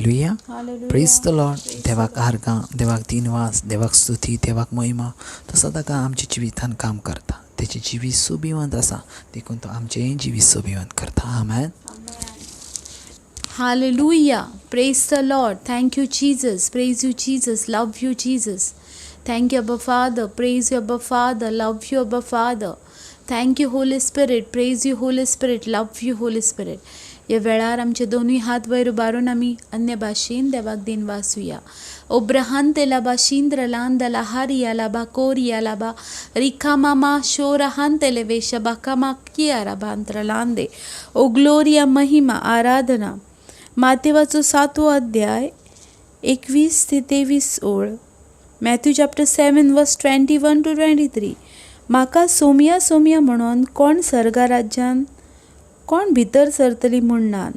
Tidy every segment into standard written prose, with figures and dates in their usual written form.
Hallelujah, praise the Lord. देवाक आर्गां, देवाक दिनवास, देवाक स्तुती, देवाक महिमा. तो सदांकाळ आमच्या जिवितान काम करता. तेचे जिवीत सोबिवंत आसा, देखून तो आमचेंय जिवीत सोबिवंत करता. आमेन. Hallelujah. Praise the Lord. Thank you, Jesus. Praise you, Jesus. Love you, Jesus. Thank you, Abba Father. Praise you, Abba Father. Love you, Abba Father. Thank you, Holy Spirit. Praise you, Holy Spirit. Love you, Holy Spirit. ह्या वेळार आमचे दोनूय हात वयर उबारून आमी अन्य भाशेन देवाक दिनवासुया. ओब्रहान तेलाबा शिंद्र लांदला हारिया लाबा कोरिया लाबा रिखा मामा शोरहान तेलेवेश बाकामा कियारा बांत्र लांदे. ओ ग्लोरिया, महिमा, आराधना. मातेवाचो सातवो अध्याय 21 ते 23 ओळ. Matthew chapter 7 verse 21 to 23. म्हाका सोमया सोमया म्हणून कोण सर्गा राज्यान कोण भितर सरतली म्हूण नान,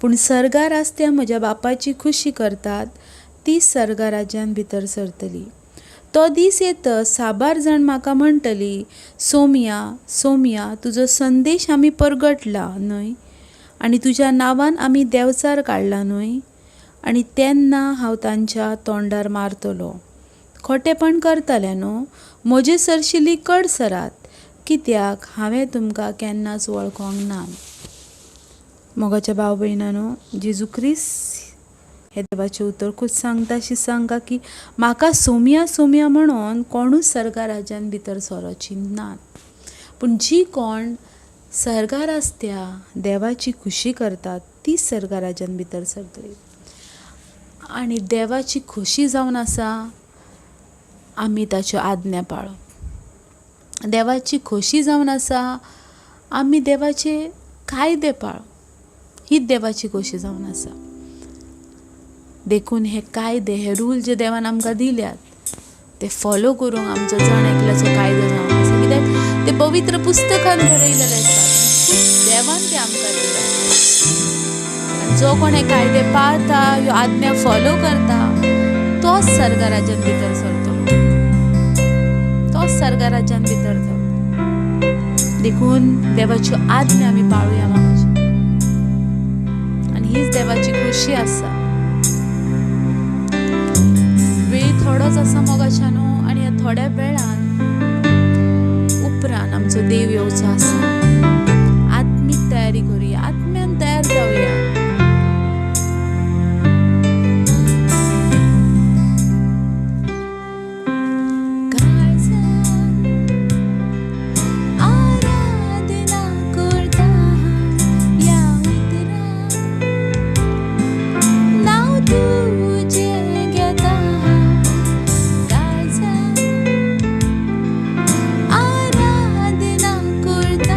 पूण सर्गार आसत्या म्हज्या बापाची खुशी करतात ती सर्गा राज्यान भितर सरतली. तो दीस येत साबार जाण म्हाका म्हणटली, सोमया सोमया, तुजो संदेश आमी परगटला न्हय, आनी तुज्या नांवान आमी देंवचार काडला न्हय. आनी तेन्ना हांव तांच्या तोंडार मारतलो, खोटेपण करतले न्हू, म्हजे सरशिली कड सरात, कित्याक हांवें तुमकां केन्नाच वळखोंक ना. मोगाच्या भाव भयणांनो, जेजू क्रिस्त हे देवाचें उतर खूब सांगता अशी सांगता की म्हाका सोमया सोमया म्हणून कोणूच सर्गा राज्यान भितर सरोची नात, पूण जी कोण सर्गार आसत्या देवाची खुशी करतात ती सर्गा राज्यान भितर सरतली. आनी देवाची खोशी जावन आसा आमी ताच्यो आज्ञा पाळप, देवाची खोशी जावन आसा आमी देवाचे कायदे पाळप, हीच देवाची खोशी जावन आसा. देखून हे कायदे, हे रूल जे देवान आमकां दिल्यात ते फॉलो करूंक आमचो जण एकल्याचो कायदो जावन आसा, कित्याक ते पवित्र पुस्तकान बरयलेले आसा, देवान ते आमकां दिल्यात. जो कोण हे कायदे पाळता, ह्यो आज्ञा फॉलो करता, तोच सर्गा राज्यान भितर सरतलो, तोच सर्गा राज्यान भितर जातलो. देखून देवाच्यो आज्ञा आमी पाळुया मामाची, आनी हीच देवाची खोशी आसा. वेळ थोडोच आसा मोगाच्या न्हू, आनी ह्या थोड्या वेळान उपरांत आमचो देव येवचो आसा. आत्मीक तयारी करुया, आत्म्यान तयार जावया. आराधना करता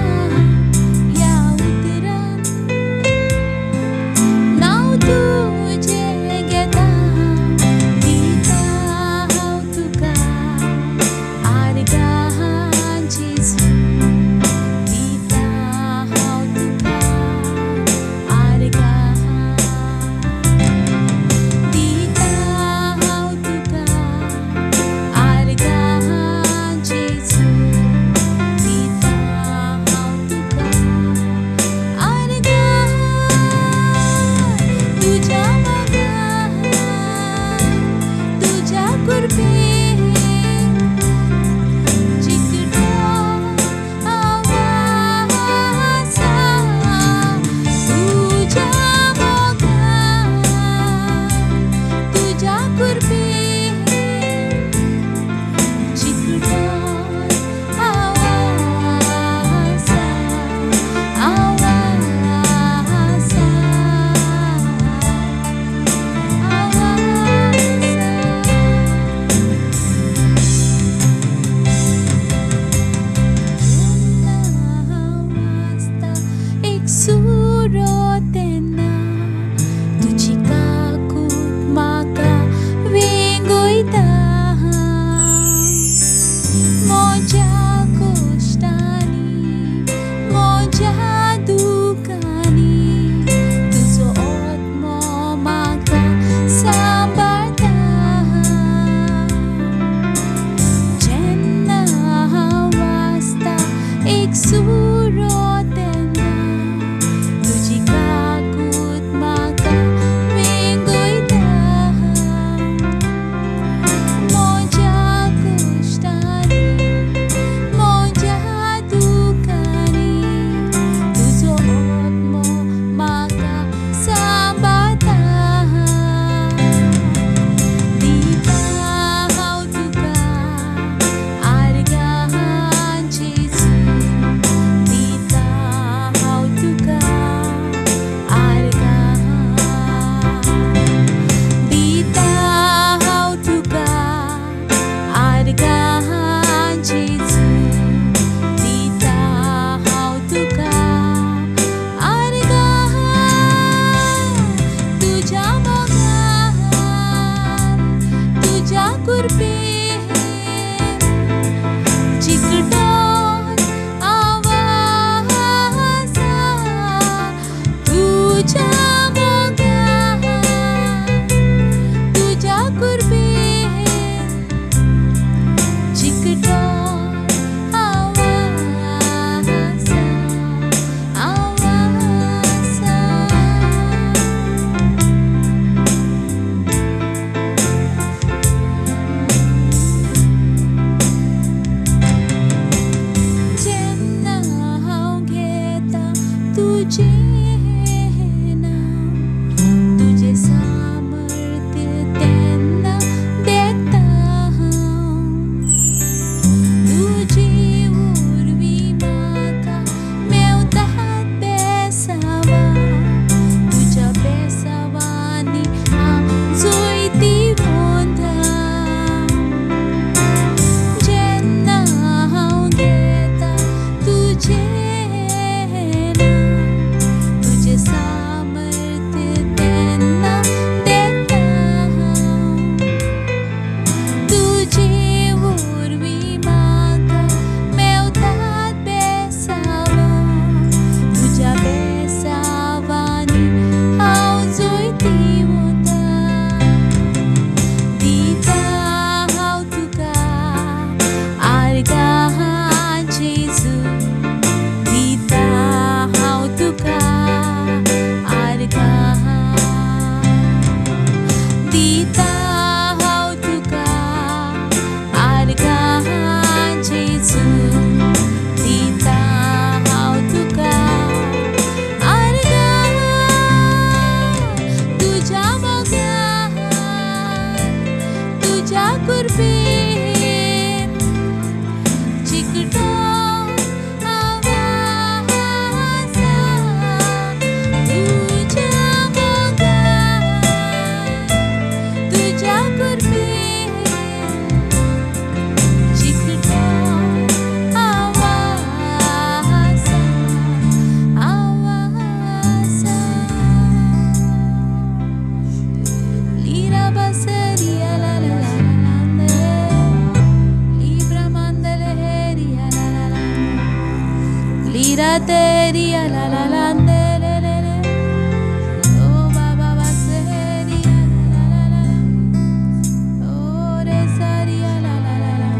दिता हांव तुका आर्गां जेजू, दिता हांव तुका आर्गां, तुज्या मोगान, तुज्या कृपेन चिकटो हांव आसा, तुज्या मोगान, तुज्या कृपेन चिकटो हांव आसा, हांव आसा. Lira baseria la la la la, Libra mandele heria la la la, Lira teria la la la le le le, Oh baba baseria la la la la, Oh resaria la la la la,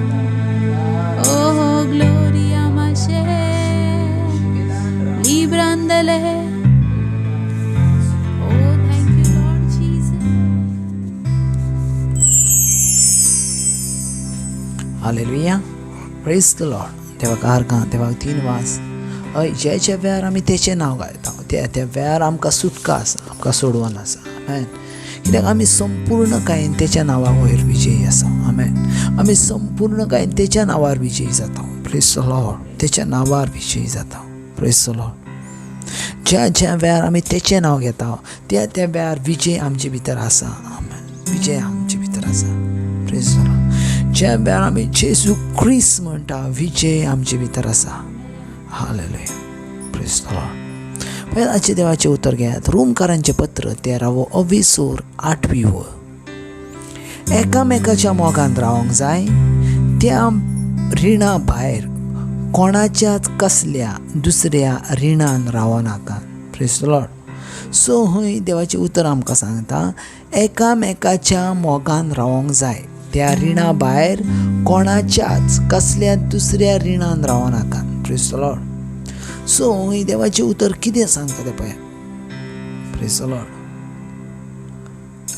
Oh gloria mashe, Librandele. Oh thank you Lord Jesus. Hallelujah, praise the Lord. देवाक आर्गां, देवाक दिनवास. हय, जे जे वेळार आमी तेचें नांव गायता त्या त्या वेळार आमकां सुटका आसा, आमकां सोडवण आसा. आमेन. कित्याक आमी संपूर्णकायेन तेच्या नांवा वयर विजयी आसा. आमेन. आमी संपूर्णकायेन तेच्या नांवार विजयी जाता. प्रेज the Lord. तेच्या नांवार विजयी जाता. Praise the Lord. ज्या ज्या वेळार आमी तेचें नांव घेता त्या त्या वेळार विजय आमचे भितर आसा. आमेन. विजय आमचे भितर आसा. Praise the Lord. ज्या वेळार आमी जेजू क्रिस्त म्हणटा विजय आमचे भितर आसा. हालेलुया, प्रेज the Lord. पळयात आजचें देवाचें उतर घेयात. रोमकारांचें पत्र 13वो अवेसोर 8वी वळ. एकामेकाच्या मोगान रावंक जाय, त्या रिणा भायर कोणाच्याच कसल्या दुसऱ्या रिणान रावनाका. Praise the Lord. सो हय देवाचें उतर आमकां सांगता एकामेकाच्या मोगान रावंक जाय, त्या रिणा भायर कोणाच्याच कसल्या दुसऱ्या रिणान रावनाका. Praise the Lord. सो हय देवाचें उतर कितें सांगता तें पळयात. Praise the Lord.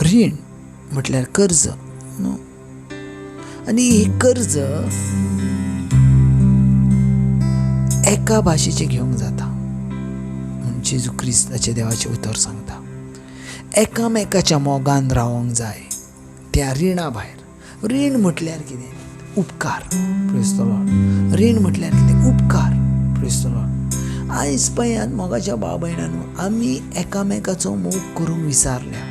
रीण म्हटल्यार कर्ज न्हू, आनी ही कर्ज एका भाशेचें घेवंक जाता म्हूण जेजू क्रिस्ताचें देवाचें उतर सांगता. एकामेकाच्या मोगान रावंक जाय त्या रिणा भायर. रीण म्हटल्यार कितें? उपकार. Praise the Lord. रीण म्हटल्यार कितें? उपकार. Praise the Lord. आयज पळयात मोगाच्या भाव भयणांनो, आमी एकामेकाचो मोग करूंक विसारल्या.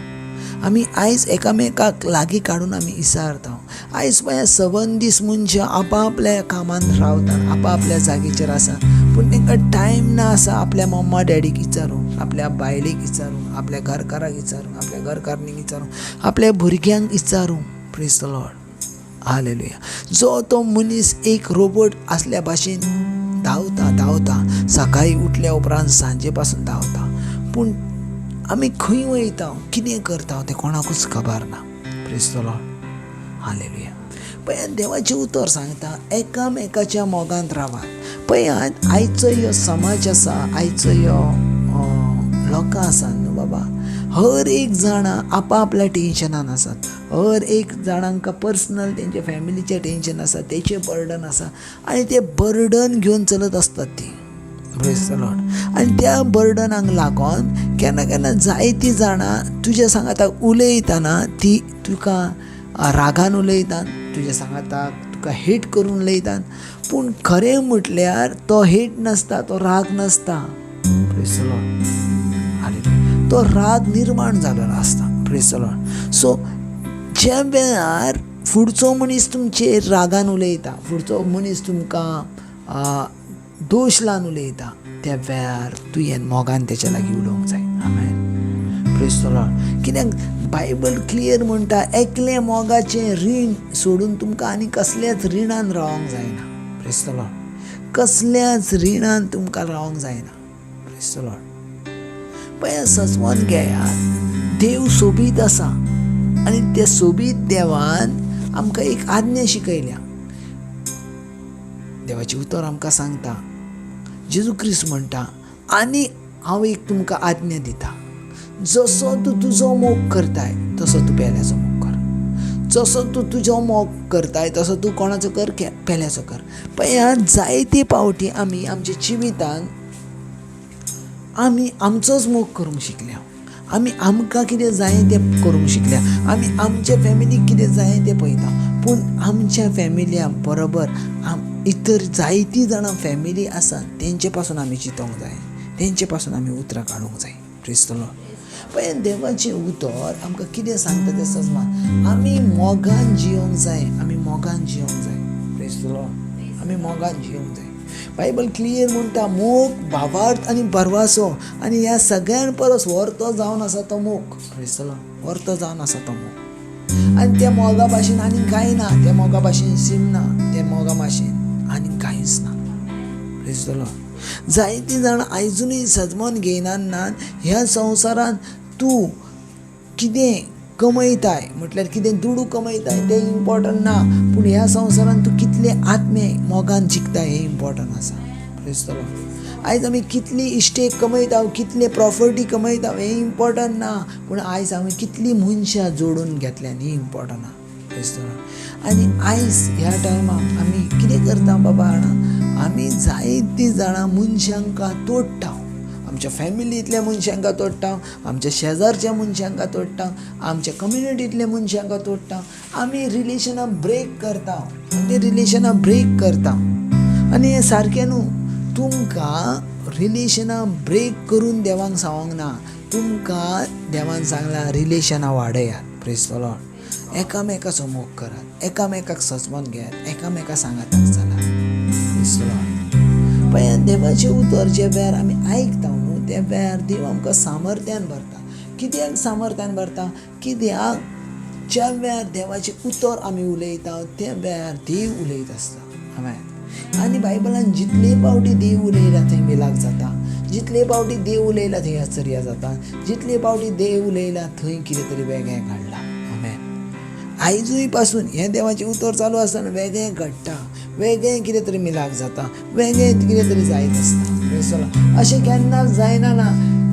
आमी आयज एकामेकाक लागीं काडून आमी विसारता. आयज पळयात सबंद दीस मनशां आपापल्या कामांत रावतात, आपापल्या जागेचेर आसा, पूण तांकां टायम ना आसा आपल्या मम्मा डॅडीक विचारूंक, आपल्या बायलेक विचारूंक, आपल्या घरकाराक विचारूंक, आपल्या घरकारणीक विचारूंक, आपल्या भुरग्यांक विचारूंक. Praise the Lord. Hallelujah. जो तो मनीस एक रोबोट आसल्या भाशेन धांवता धांवता, सकाळीं उठल्या उपरांत सांजे पासून धांवता, पूण आमी खंय वयता, कितें करता तें कोणाकूच खबर ना. Praise the Lord. Hallelujah. पळयात देवाचें उतर सांगता एकामेकाच्या मोगांत रावात. पळयात आयचो ह्यो समाज आसा, आयचो ह्यो लोकां आसा न्हू बाबा, हर एक जाणां आपापल्या टेंशनान आसात. हर एक जाणांकां पर्सनल तेंच्या फॅमिलीचें टेंशन आसा, तेचें बर्डन आसा, आनी तें बर्डन घेवन चलत आसतात ती. Praise the Lord. आनी त्या बर्डनाक लागून केन्ना केन्ना जायतीं जाणां तुज्या सांगाताक उलयतना ती तुका रागान उलयतात, तुज्या सांगाताक तुका हेट करून उलयतात, पूण खरें म्हटल्यार तो हेट नासता, तो राग नासता. Praise the Lord. हालेलुया. तो राग निर्माण जाल्लो आसता. Praise the Lord. सो ज्या वेळार फुडचो मनीस तुमचेर रागान उलयता, फुडचो मनीस तुमकां दोश लावन उलयता, त्या वेळार तुवें मोगान तेच्या लागीं उलोवंक जाय. आमेन. Praise the Lord. कित्याक बायबल क्लियर म्हणटा एकलें मोगाचें रीण सोडून तुमकां आनी कसल्याच रिणान रावंक जायना. Praise the Lord. कसल्याच रिणान तुमकां रावंक जायना. Praise the Lord. पळया सजवून घेयात, देव सोबीत आसा आनी त्या सोबीत देवान आमकां एक आज्ञा शिकयल्या. देवाचें उतर आमकां सांगता, जेजू क्रिस्त म्हणटा, आनी हांव एक तुमकां आज्ञा दिता, जसो तूं तुजो मोग करताय तसो तूं पेल्याचो मोग जसो तूं तुजो मोग करताय तसो तूं कोणाचो कर, पेल्याचो कर. पळय जायते पावटी आमी आमच्या जिवितान आमी आमचोच मोग करूंक शिकल्या, आमी आमकां कितें जाय तें करूंक शिकल्या, आमी आमच्या फॅमिलीक कितें जाय तें पळयता. पूण आमच्या फॅमिल्या बरोबर इतर जायतीं जाणां फॅमिली आसा तेंचे पासून आमी चिंतोंक जाय, तेंचे पासून आमी उतरां काडूंक जाय. Praise the Lord. पळय देवाचें उतर आमकां कितें सांगता तें सजमान आमी मोगान जियोंक जाय, आमी मोगान जियोंक जाय. Praise the Lord. आमी मोगान जियोंक जाय. बायबल क्लियर म्हणटा मोग भावार्थ आनी भरवासो, आनी ह्या सगळ्यां परस व्हरतो जावन आसा तो मोग. Praise the Lord. व्हरतो जावन आसा तो मोग. आनी त्या मोगा भाशेन आनी कांय ना, त्या मोगा भाशेन सीम ना, त्या मोगा भाशेन आनी कांयच ना. Praise the Lord. जायतीं जाणां आयजुनूय सजमोन घेयनात ना ह्या संवसारांत तूं कितें कमयताय, म्हटल्यार कितें दुडू कमयताय तें इम्पॉर्टंट ना, पूण ह्या संवसारांत तूं कितले आत्मे मोगान जिखताय हें इम्पॉर्टंट आसा. Praise the Lord. आयज आमी कितली इस्टेक कमयता, कितले प्रॉपर्टी कमयता हें इम्पॉर्टंट ना, पूण आयज आमी कितली मनशां जोडून घेतल्यान ही इम्पॉर्टंट आहा. Praise the Lord. आनी आयज ह्या टायमाक आमी कितें करता बाबा जाणा, आमी जायतीं जाणां मनशांक तोडटा, आमच्या फॅमिलींतल्या मनशांक तोडटा, आमच्या शेजारच्या मनशांक तोडटा, आमच्या कम्युनिटींतल्या मनशांक तोडटा, आमी रिलेशनां ब्रेक करता, आमी रिलेशनां ब्रेक करता. आनी हें सारकें न्हू. तुमकां रिलेशनां ब्रेक करून देवाक सांगूंक ना, तुमकां देवान सांगलां रिलेशनां वाडयात. Praise the Lord. एकामेकाचो मोग करात, एकामेकाक सजमोन घेयात, एकामेका सांगाताक चलात. Praise the Lord. पळय देवाचें उतर जे वेळार आमी आयकता न्हू त्या वेळार देव आमकां सामर्थ्यान भरता. कित्याक सामर्थ्यान भरता? कित्याक ज्या वेळार देवाचें उतर आमी उलयता त्या वेळार देव उलयत आसता. हांवें आनी बायबलान जितले पावटी देव उलयला थंय मिलाक जाता, जितले पावटी देव उलयला थंय आश्चर्य जाता, जितले पावटी देव उलयला थंय कितें तरी वेगळें घडलां. आमेन. आयजूय पासून हें देवाचें उतर चालू आसतना वेगळें घडटा, वेगळें कितें तरी मिलाक जाता, वेगळें कितें तरी जायत आसता. अशें केन्नाच जायना ना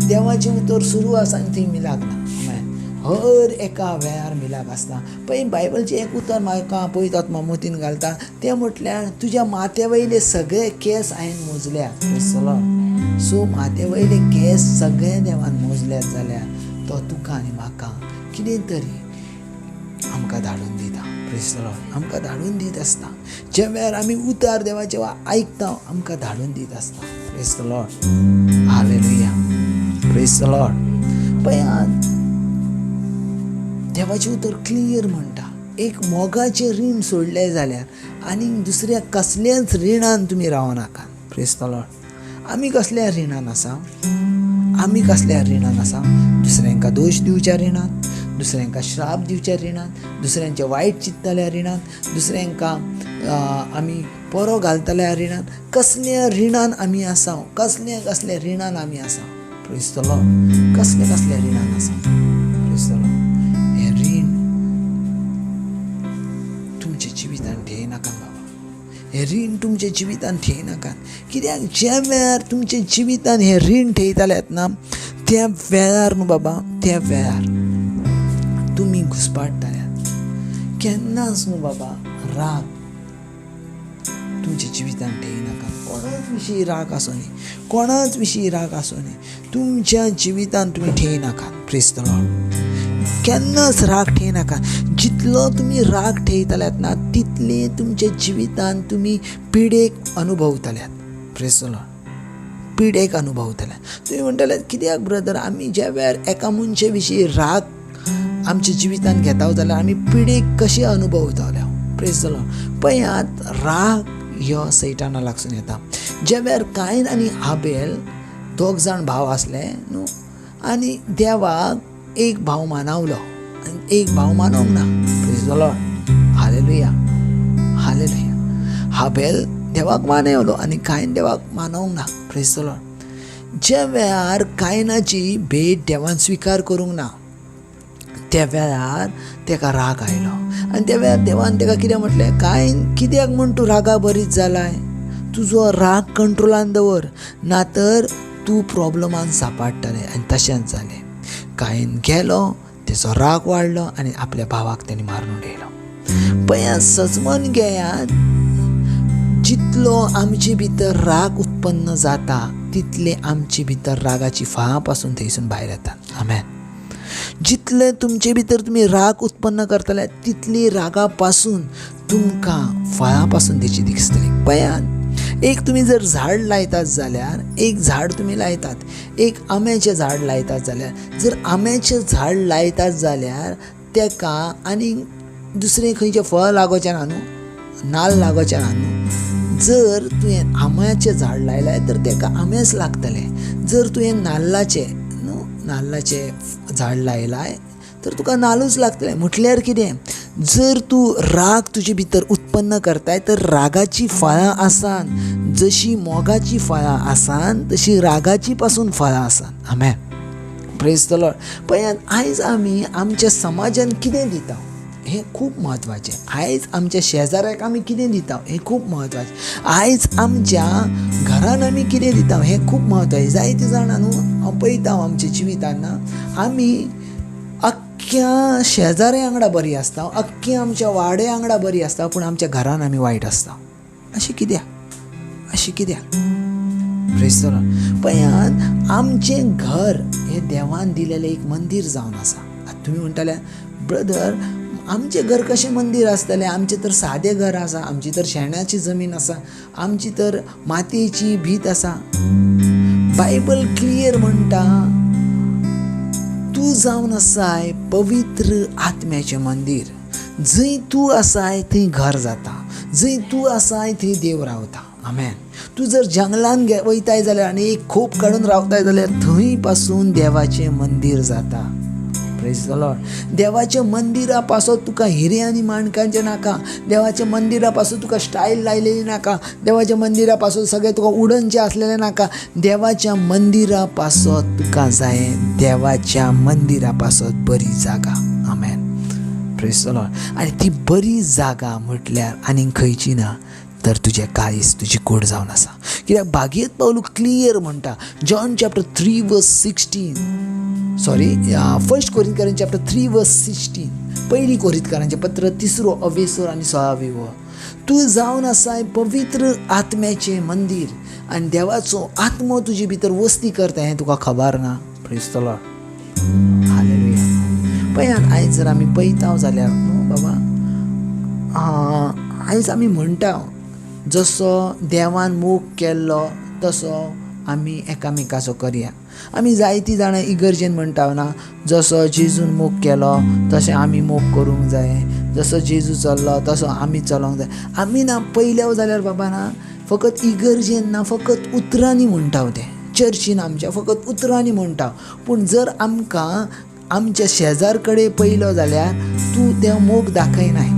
देवाचें उतर सुरू आसा आनी थंय मिलाक ना. आमेन. हर एका वेळार मिलाक आसता. पळय बायबलचें एक उतर म्हाका पळयतात मोतीन घालता तें म्हटल्यार तुज्या माथ्या वयले सगळे केंस हांवें मोजल्यात. Praise the Lord. सो माथ्या वयले केंस सगळे देवान मोजल्यात जाल्यार तो तुका आनी म्हाका कितें तरी आमकां धाडून दिता. Praise the Lord. आमकां धाडून दीत आसता. ज्या वेळार आमी उतार देवाचे आयकता आमकां धाडून दीत आसता. Praise the Lord. Hallelujah. Praise the Lord. पळयात देवाचें उतर क्लियर म्हणटा एक मोगाचें रीण सोडलें जाल्यार आनी दुसऱ्या कसल्याच रिणान तुमी रावनाका. Praise the Lord. आमी कसल्या रिणान आसा? आमी कसल्या रिणान आसा? दुसऱ्यांका दोश दिवच्या रिणान, दुसऱ्यांका श्राप दिवच्या रिणान, दुसऱ्यांचे वायट चिंततल्या रिणान, दुसऱ्यांका आमी परो घालतल्या रिणान, कसल्या रिणान आमी आसा? कसल्या कसल्या रिणान आमी आसा? Praise the Lord. कसल्या कसल्या रिणान आसा? Praise the Lord. हें रीण तुमच्या जिवितान ठेयनाका बाबा, हें रीण तुमच्या जिवितान ठेयनाका. कित्याक ज्या वेळार तुमच्या जिवितान हें रीण ठेयताल्यात ना त्या वेळार न्हू बाबा, त्या वेळार तुमी घुसपाटताल्यात. केन्नाच न्हू बाबा राग तुमच्या जिवितान ठेयनाका. कोणाच विशीं राग आसूं न्ही, कोणाच विशीं राग आसूं न्ही, तुमच्या जिवितान तुमी ठेयनाका. Praise the Lord. केन्नाच राग ठेयनाका. जितलो तुमी राग ठेयताल्यात ना तितले तुमच्या जिवितान तुमी पिडेक अनुभवताल्यात. Praise the Lord. पिडेक अनुभवताल्यात. तुमी म्हणटाल्यात कित्याक ब्रदर आमी ज्या वेळार एका मनशा विशीं राग आमच्या जिवितान घेता जाल्यार आमी पिडेक कशी अनुभवताल्या. Praise the Lord. पळयात राग ह्यो सैताना लागसून येता. ज्या वेळार कायन आनी आबेल दोग जाण भाव आसले न्हू, आनी देवाक एक भाव मानवलो आनी एक भाव मानवंक ना. Praise the Lord. Hallelujah. Hallelujah. हाबेल देवाक मानवलो आनी कायन देवाक मानवंक ना. Praise the Lord. ज्या वेळार कायनाची भेट देवान स्विकार करूंक ना त्या वेळार तेका राग आयलो आनी त्या वेळार देवान तेका कितें म्हटलें, कायन कित्याक म्हूण तूं रागा बरीच जालाय? तुजो राग कंट्रोलान दवर, ना तर तूं प्रॉब्लमान सापाडटलें. आनी तशेंच जालें. कायन गेलो, तेचो राग वाडलो आनी आपल्या भावाक तेणी मारून उडयलो. पळयात, सजमन घेयात, जितलो आमचे भितर राग उत्पन्न जाता तितले आमचे भितर रागाची फळां पासून थंयसून भायर येतात. आमेन. जितले तुमचे भितर तुमी राग उत्पन्न करतले तितली रागा पासून तुमकां फळां पासून तेची दिसतली. पळयात, एक तुमी जर झाड लायतात जाल्यार, एक झाड तुमी लायतात, एक आंब्याचें झाड लायतात जाल्यार, जर आंब्याचें झाड लायतात जाल्यार तेका आनी दुसरें खंयचें फळ लागोचें ना न्हू, नाल्ल लागोचें ना न्हू. जर तुवें आंब्याचें झाड लायलें तर तेका आंबेच लागतले. जर तुवें नाल्लाचें न्हू, नाल्लाचें झाड लायलाय तर तुका नाल्लूच लागतले. म्हटल्यार कितें, जर तूं राग तुजे भितर उत्पन्न करताय तर रागाची फळां आसान, जशी मोगाची फळां आसान तशी रागाची पासून फळां आसान. आमेन. Praise the Lord. पळयात, आयज आमी आमच्या समाजान कितें दिता हें खूब म्हत्वाचें. आयज आमच्या शेजाऱ्याक आमी कितें दिता हें खूब म्हत्वाचें. आयज आमच्या घरान आमी कितें दिता हें खूब म्हत्वाचें. जायते जाणां न्हू हांव पळयता आमच्या जिवितान आमी अख्ख्या शेजाऱ्या वांगडा बरी आसता, अख्ख्या आमच्या वाड्या वांगडा बरी आसता, पूण आमच्या घरान आमी वायट आसता. अशें कित्याक, अशें कित्याक? Praise the Lord. पळयात, आमचें घर हें देवान दिलेलें एक मंदीर जावन आसा. आतां तुमी म्हणटाले, ब्रदर आमचें घर कशें मंदीर आसतलें, आमचें तर सादें घर आसा, आमची तर शेणाची जमीन आसा, आमची तर मातयेची भीत आसा. बायबल क्लियर म्हणटा, तूं जावन आसाय पवित्र आत्म्याचें मंदीर. जंय तूं आसाय थंय घर जाता, जंय तूं आसाय थंय देव रावता. आमेन. तूं जर जंगलान वयताय जाल्यार आनी एक खोप काडून रावताय जाल्यार थंय पासून देवाचें मंदीर जाता. Praise the Lord. देवाच्या मंदिरा पासत तुका हिरे आनी माणकांचें नाका, देवाच्या मंदिरा पासून तुका स्टायल लायलेली नाका, देवाच्या मंदिरा पासून सगळें तुका उडनचें आसलेलें नाका. देवाच्या मंदिरा पासत तुका जाय देवाच्या मंदिरा पासत बरी जागा. आमेन. Praise the Lord. आनी ती बरी जागा म्हटल्यार आनीक खंयची ना तर तुजें काळीज, तुजी कूड जावन आसा. कित्याक भागीत पावलू क्लियर म्हणटा, John chapter 3 verse 16, sorry 1 कोरिंथकारांचे chapter 3 verse 16, पयली कोरिंथकारांचें पत्र 3 अवेसर आनी 16 वर, तूं जावन आसाय पवित्र आत्म्याचें मंदीर आनी देवाचो आत्मो तुजे भितर वस्ती करता हें तुका खबर ना. Praise the Lord. Hallelujah. पळयात, आयज जर आमी पळयता जाल्यार न्हू बाबा, आयज आमी म्हणटा जसो देवान मोग केल्लो तसो आमी एकामेकाचो करया. आमी जायतीं जाणां इगर्जेन म्हणटा ना, जसो जेजून मोग केलो तशें आमी मोग करूंक जाय, जसो जेजू चल्लो तसो आमी चलोंक जाय. आमी ना पयल्या जाल्यार बाबा ना फकत इगर्जेन ना फकत उतरांनी म्हणटा तें, चर्चीन आमच्या फकत उतरांनी म्हणटा, पूण जर आमकां आमच्या शेजार कडेन पयलो जाल्यार तूं ते मोग दाखयनाय,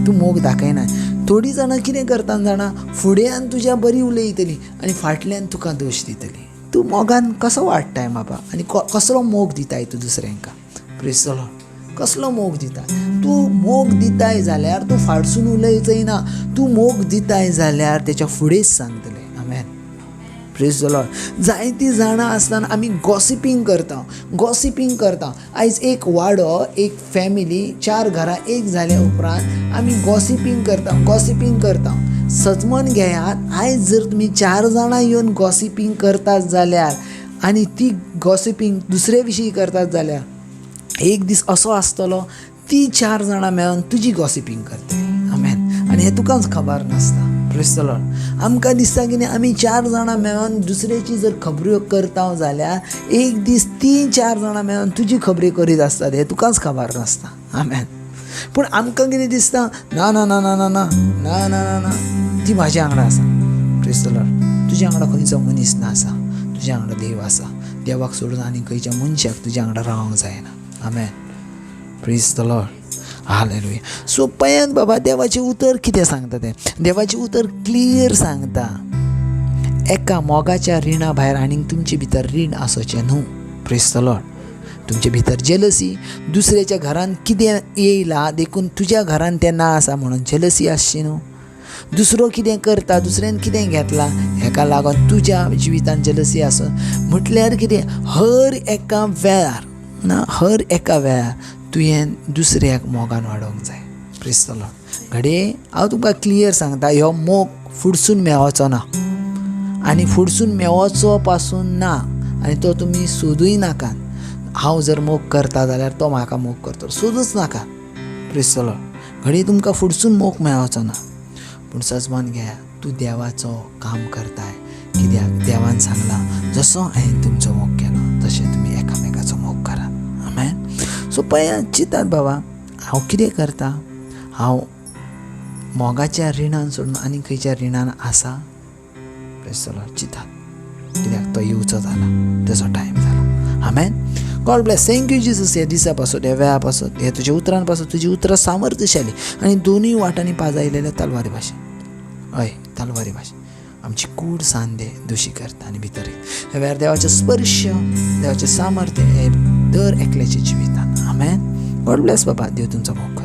तूं मोग दाखयनाय. थोडीं जाणां कितें करता जाणा, फुड्यान तुज्या बरी उलयतली आनी फाटल्यान तुका दोश दितली. तूं मोगान कसो वाडटाय बाबा आनी कसलो मोग दिताय तूं दुसऱ्यांका? Praise the Lord. कसलो मोग दिताय तूं? मोग दिताय जाल्यार तूं फाटसून उलयचय ना, तूं मोग दिताय जाल्यार तेच्या फुडेंच सांगतलें. आमेन. Praise the Lord. जायतीं जाणां आसतना आमी गॉसिपींग करता, गॉसिपींग करता. आयज एक वाडो, एक फॅमिली, 4 घरां एक जाल्या उपरांत आमी गॉसिपींग करता, गॉसिपींग करता. सजमन घेयात, आयज जर तुमी 4 जाणां येवन गॉसिपींग करतात जाल्यार आनी ती गॉसिपींग दुसरे विशीं करतात जाल्यार एक दीस असो आसतलो ती 4 जाणां मेळून तुजी गॉसिपींग करतली. आमेन. आनी हें तुकाच खबर नासता. Praise the Lord. आमकां दिसता की आमी 4 जाणां मेळून दुसऱ्याची जर खबऱ्यो करता जाल्यार एक दीस 3-4 जाणां मेळून तुजी खबरी करीत आसतात हें तुकाच खबर नासता. आमेन. पूण आमकां कितें दिसता, ना ना ना ना ना ना ना ना ना ना, ती म्हाज्या वांगडा आसा. Praise the Lord. तुज्या वांगडा खंयचो मनीस ना आसा, तुज्या वांगडा देव आसा. देवाक सोडून आनी खंयच्या मनशाक तुज्या वांगडा रावंक जायना. आमेन. Praise the Lord. Hallelujah. So पळयात बाबा, देवाचें उतर कितें सांगता तें, देवाचें उतर क्लियर सांगता, एका मोगाच्या रिणा भायर आनीक तुमचे भितर रीण आसचें न्हू. Praise the Lord. तुमचे भितर जेलसी, दुसऱ्याच्या घरान कितें येयलां देखून तुज्या घरान तें ना आसा म्हणून जेलसी आसची न्हू. दुसरो कितें करता, दुसऱ्यान कितें घेतलां हेका लागून तुज्या जिवितान जेलसी आसून म्हटल्यार कितें, हर एका वेळार ना हर एका वेळार तुवें दुसऱ्याक मोगान वाडोवंक जाय. Praise the Lord. घडये हांव तुमकां क्लियर सांगता, ह्यो मोग फुडसून मेळचो ना आनी फुडसून मेळचो पासून ना आनी तो तुमी सोदूय नाकात. हांव जर मोग करता जाल्यार तो म्हाका मोग करतलो, सोदूच नाका. Praise the Lord. घडये तुमकां फुडसून मोग मेळचो ना, पूण सजमान घेया, तूं देवाचो काम करताय. कित्याक देवान सांगलां, जसो हांवें तुमचो मोग केलो तशें तुमी एकामेकाचो मोग करात. आमेन. सो पळया, चिंतात बाबा, हांव कितें करता? हांव मोगाच्या रिणान सोडून आनी खंयच्या रिणान आसा? Praise the Lord. चिंतात, कित्याक तो येवचो जाला, तेजो टायम जाला. आमेन. God bless. Thank you Jesus. ह्या दिसा पासत, ह्या वेळा पासत, ह्या तुज्या उतरां पासत, तुजी उतरां सामर्थ्यशाली आनी दोनूय वाटांनी पाजायलेल्या तलवारी भाशेन, हय तलवारी भाशेन आमची कूड सांदे दोशी करता आनी भितर येता. ह्या वेळार देवाचें स्पर्श, देवाचें सामर्थ्य हे दर एकल्याच्या जिवितान. आमेन. गॉड ब्लेस बाबा. देव तुमचो मोग करूं.